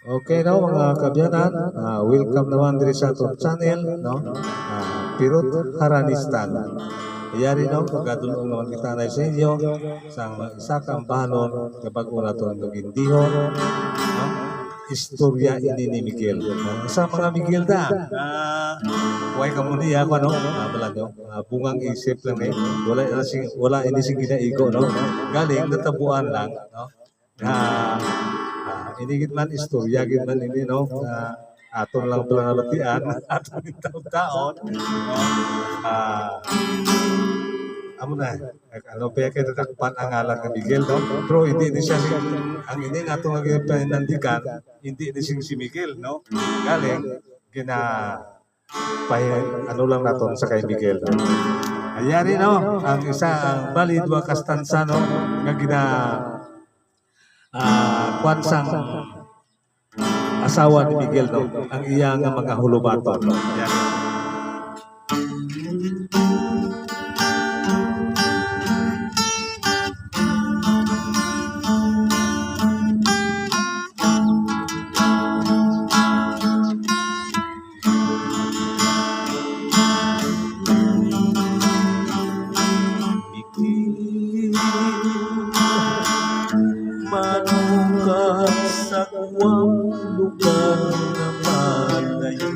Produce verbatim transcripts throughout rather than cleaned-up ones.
Okay, no, mga kaabyanan, ah, welcome naman diri sa atong channel, no? Ah, Pirot Haranistan. Yari, no, magadul-ong naman kita na sa inyo sa mga isa ka ambahanon nga bag-o naton magindihon ang istorya ini ni Miguel. No? Sa mga Miguel da, ah, way ka muna ako, no? Ah, wala, no? Ah, bungang isip lang, eh. Wala, wala sing-, wala ini sing ginaigo, no? Galing, natabuan lang, no? Nga, ah, ini gid man, istorya gid man ini, no? Nga aton lang pala nabatian, aton gid taon-taon, no? Ah, amo na, ano pa kay natakpan ang ngalan ni Miguel, no? Pero hindi ni siya si, ang ini nga aton nga ginapinandigan, hindi ni sing si Miguel, no? Galing, gina-, pahi-, ano lang naton sa kay Miguel, no? Ayari, no? Ang isa, ang bali, duha ka stanza, no? Nga gina-, ah, kwan sang asawa ni Miguel, no? Ang iya nga mga hulubaton. Yan. Manuka sa kuwang lugar nga malayo.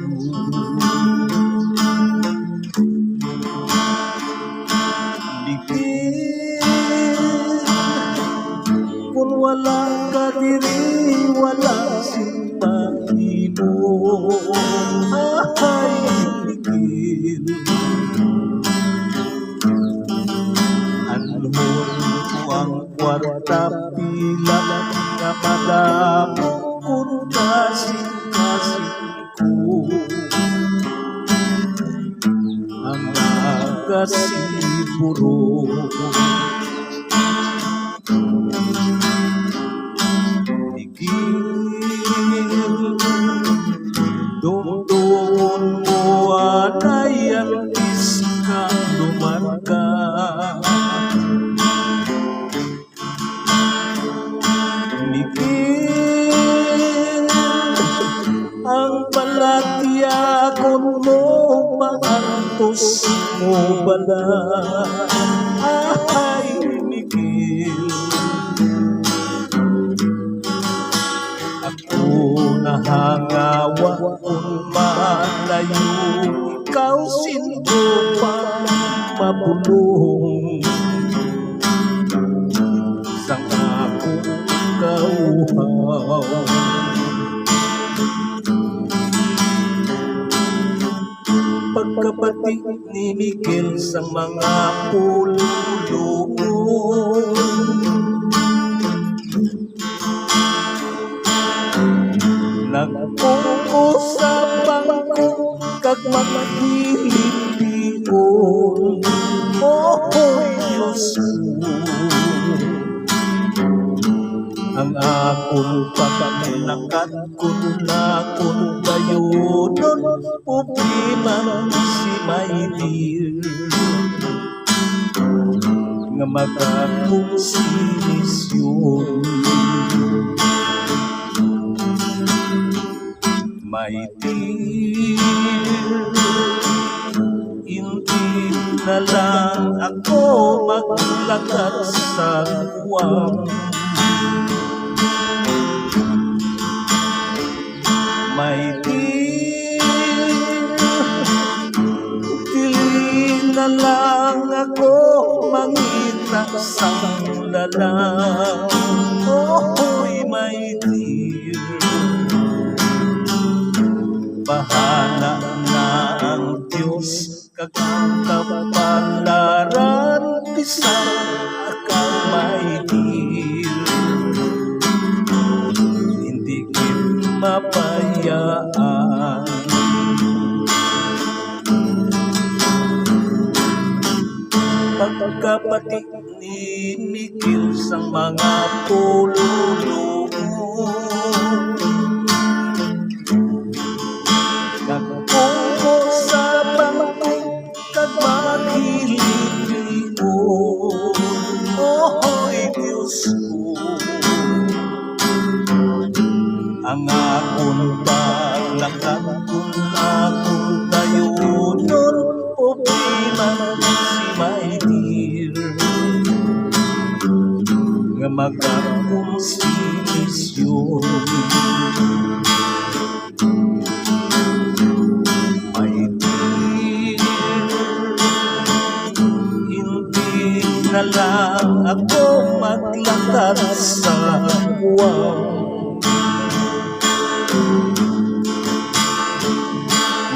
Bigil, kun wala ka diri, wala sing mahimo. Ay, bigil. Anhon ko ang kwarta, pila nga madamo kun kasing-kasing ko ang nagasiburok. Igil, dumduon mo anay antis ka lumarga. Miguel, ang balatyagon mo maantos mo bala. Ay, Miguel, ako nahangawa kun malayo ikaw sin ko pa mabulong sang akong kauhaw. Pagkabati ni Miguel sang mga pulong, nagpungko sa bangko kag maghilipihon. Oy, Dios ko, ang akon paglakat kun akon bayunon, problema si my dear nga magakonsibisyon. My dear, hindi na lang ako maglakat sa Guam. My dear, dili na lang ako mangita sang lalang. Oy, my dear, bahala na ang Dios kag ang kapalaran, bisan ikaw, my dear, hindi gid mabayaan. Pagkabati ni Miguel sang mga pulong, nagpungko sa bangko kag maghilipihon. Oy, Dios ko, Ang akon paglakat, kung akon dayunon, problema si my dear, nga magakonsibisyon. My dear, hindi na lang ako maglakat sa Guam.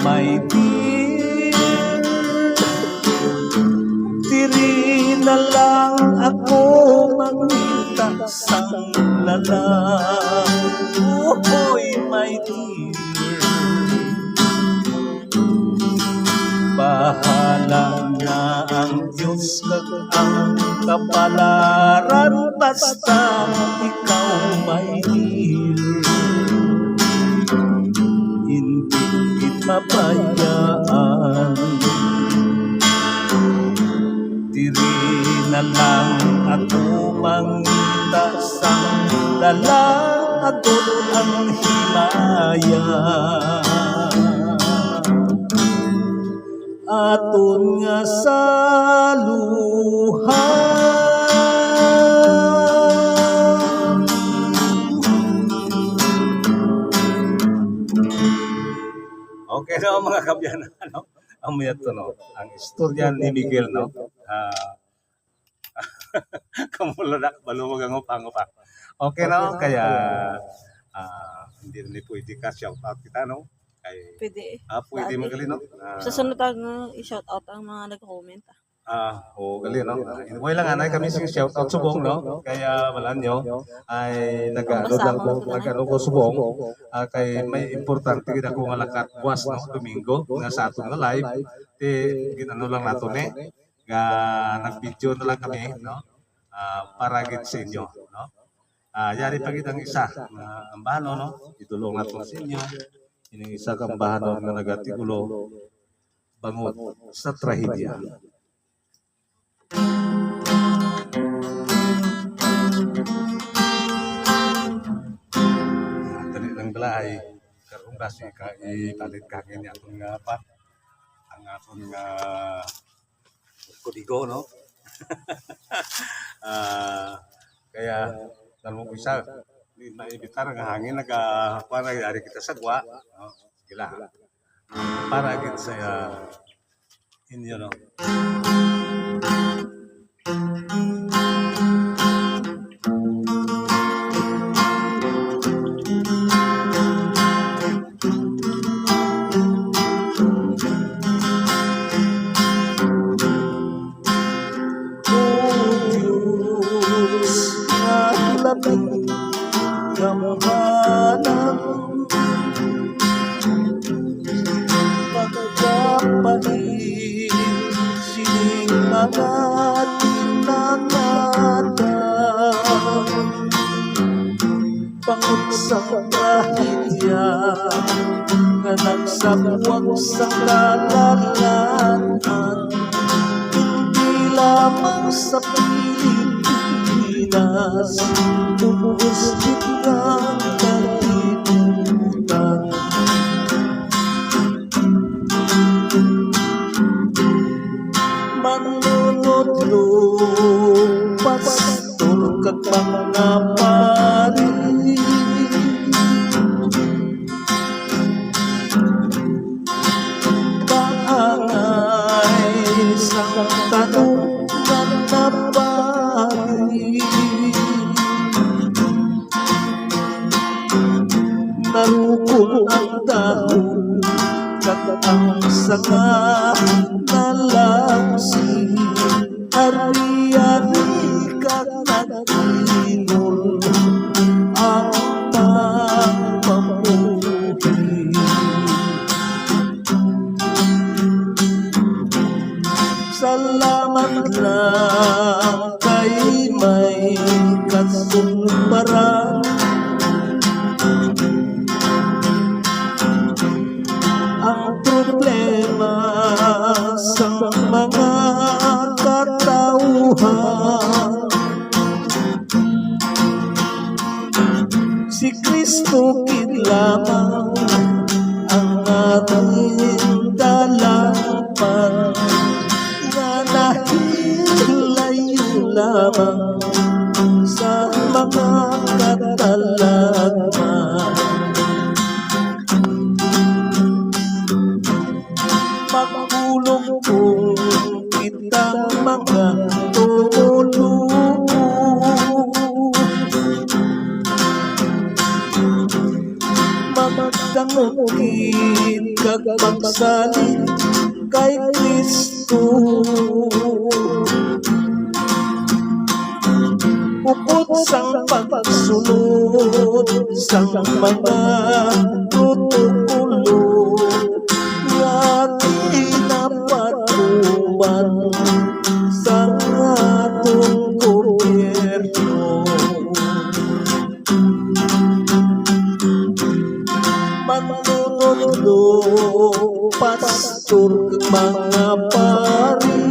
My dear, diri na lang ako mangita sang lalang. Uy, my dear, bahala na ang Diyos kag ang kapalaran, basta ikaw, my dear, hindi kita pabayaan. Diri na lang ako mangita sang lalang, agod ang himaya. Aton nga saluhan. Okay na, mga kabyanan, no? Amo yato, no? Ang istorya ni Miguel, no? Ah, kamulo na, balumog ang upang-upang. Okay, no? Kaya, ah, hindi na ni pwede ka shout out kita, no? Kay, Pwede. Ah, pwede Dati. Magaling, no? Ah, Sa sunod, ah, nga i-shout out ang mga nag-comment, ah. Ah, oo, gali, no? Ah, anyway lang, anay kami sing shout out subong, no? Kaya, wala nyo, ay nag-ano lang ko, nag-ano ko subong, ah, kay may importante gid ako nga lakat buwas, no? Domingo, nga sa aton nga live, ti, ginano lang nato ni, nga nag-video na lang kami, no? Ah, para gid sa inyo, no? Ah, yari pa gid ang isa, nga ambano, no? Idulong nato sa inyo. Ining isa ka ambano nga nagatigulo, bangod sa trahedya. Ah, dali lang balay. Karon ba si ka ipalit kangin ni aton nga pa? Ang aton nga kudigo, no? Ah, kaya, nalong isa, di maibitar nga hangin, naga, kuwan, nag-ari kita sa gwa, no? Sige lang. Para gid sa, ah, inyo, no? O Dios nga labing gamhanan, pagkapain sining mga tinangadan. Bangod sa trahedya nga nagsabwag sa kadalanan, hindi lamang sa Pilipinas, ubos gid ang kalibutan. Manunodlo, pastor kag mga pari, paangay sang tanan nga nabari. Narukol ang dahon, kag ang sanga nalapsi. Ari-ari kag naghinol ang pagpamuhi. Salamat lang kay may kasumbaran. Ang problema sang mga katawhan, si Kristo lamang ang ating dalapan, nga nahilayo lamang sa mga katalagman. Magpulong kung kita mga tumuluo. Magdangog gid kag magsalig kay Kristo. Upod sang pagsunod sang mga protokolo nga ginapatuman sang atong gobyerno. Manunodlo, pastor, kag mga pari,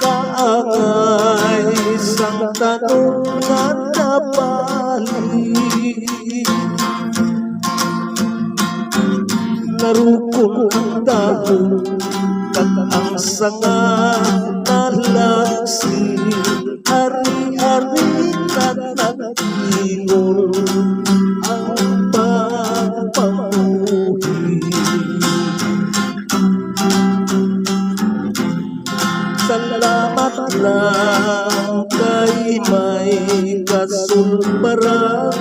kaangay sang tanan nga nabali. Narukol ang tawo, kag ang sanga nalaksi. Ari-ari ka nagtingol ang pagpamuhi. Salamat lang kay may kasulbaran.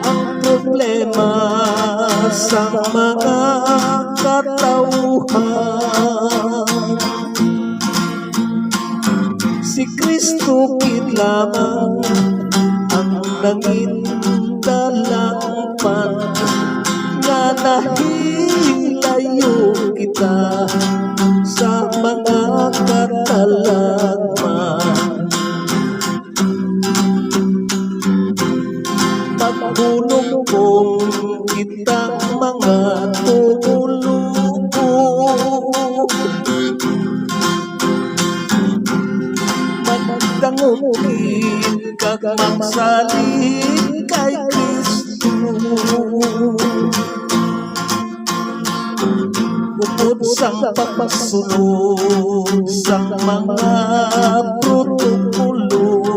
Ang problema sa mga katawhan, si Kristo gid lamang ang nangin dalapan, nga nahilayo kita sa mga katalagman. Maghulog kung kita mga tumuluo. Magdangog gid kag magsalig kay Kristo. Upod sang pagsunod sang mga protokolo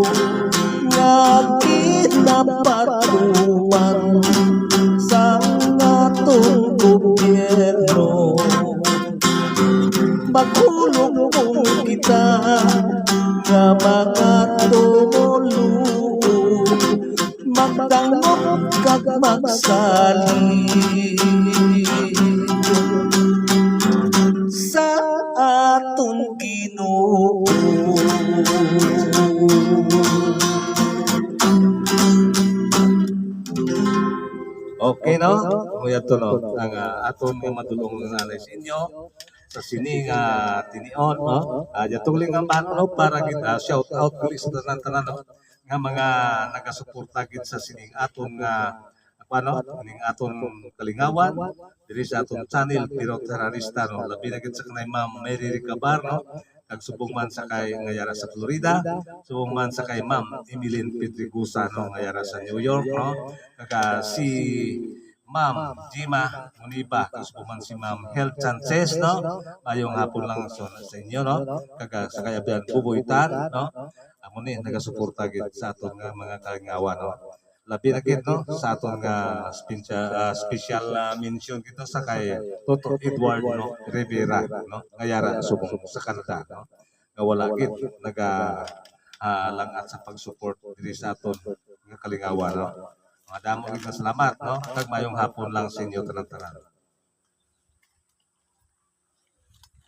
nga ginapatuman sang atong gobyerno, maghulog kung kita nga mga tumuluo. Magdangog kag magsalig sa aton Ginoo. Okay, no? Amo yadto, no? Ang, ah, aton nga madul-ong nga anay sa inyo sa sini nga tinion, no? Ah, yadtong lingambanon, no? Para gid, ah, shout out ko sa tanan-tanan, no? Nga mga nagasuporta gid sa sining aton nga, ano, ning aton kalingawan diri sa aton channel, Pirot Haranista, no? Labi na gid sa kanay Ma'am Mary Recabar, no? Kag subong man sa kay nga yara sa Florida, subong man sa kay Ma'am Emeline Pedregosa, no? Nga yara sa New York, no? Kag, ah, si Ma'am Jima Muniba, kag subong man si Ma'am Health Chances, no? Mayong hapon lang sa, sa inyo, no? Kag, ah, sa kay Abyan Buboy Tan, no? Amo ni nagasuporta gid sa aton nga mga kalingawan, no? Labi na gid, no, sa aton nga spensya-, ah, special, ah, mention gid, no, sa kay Toto Edward, no, Rivera, no, nga yara subong sa Canada, no, nga wala gid naga, ah, lang-at sa pag-support diri sa aton nga kalingawan, no. Madamo gid nga salamat, no, kag mayong hapon lang sa inyo tanan-tanan.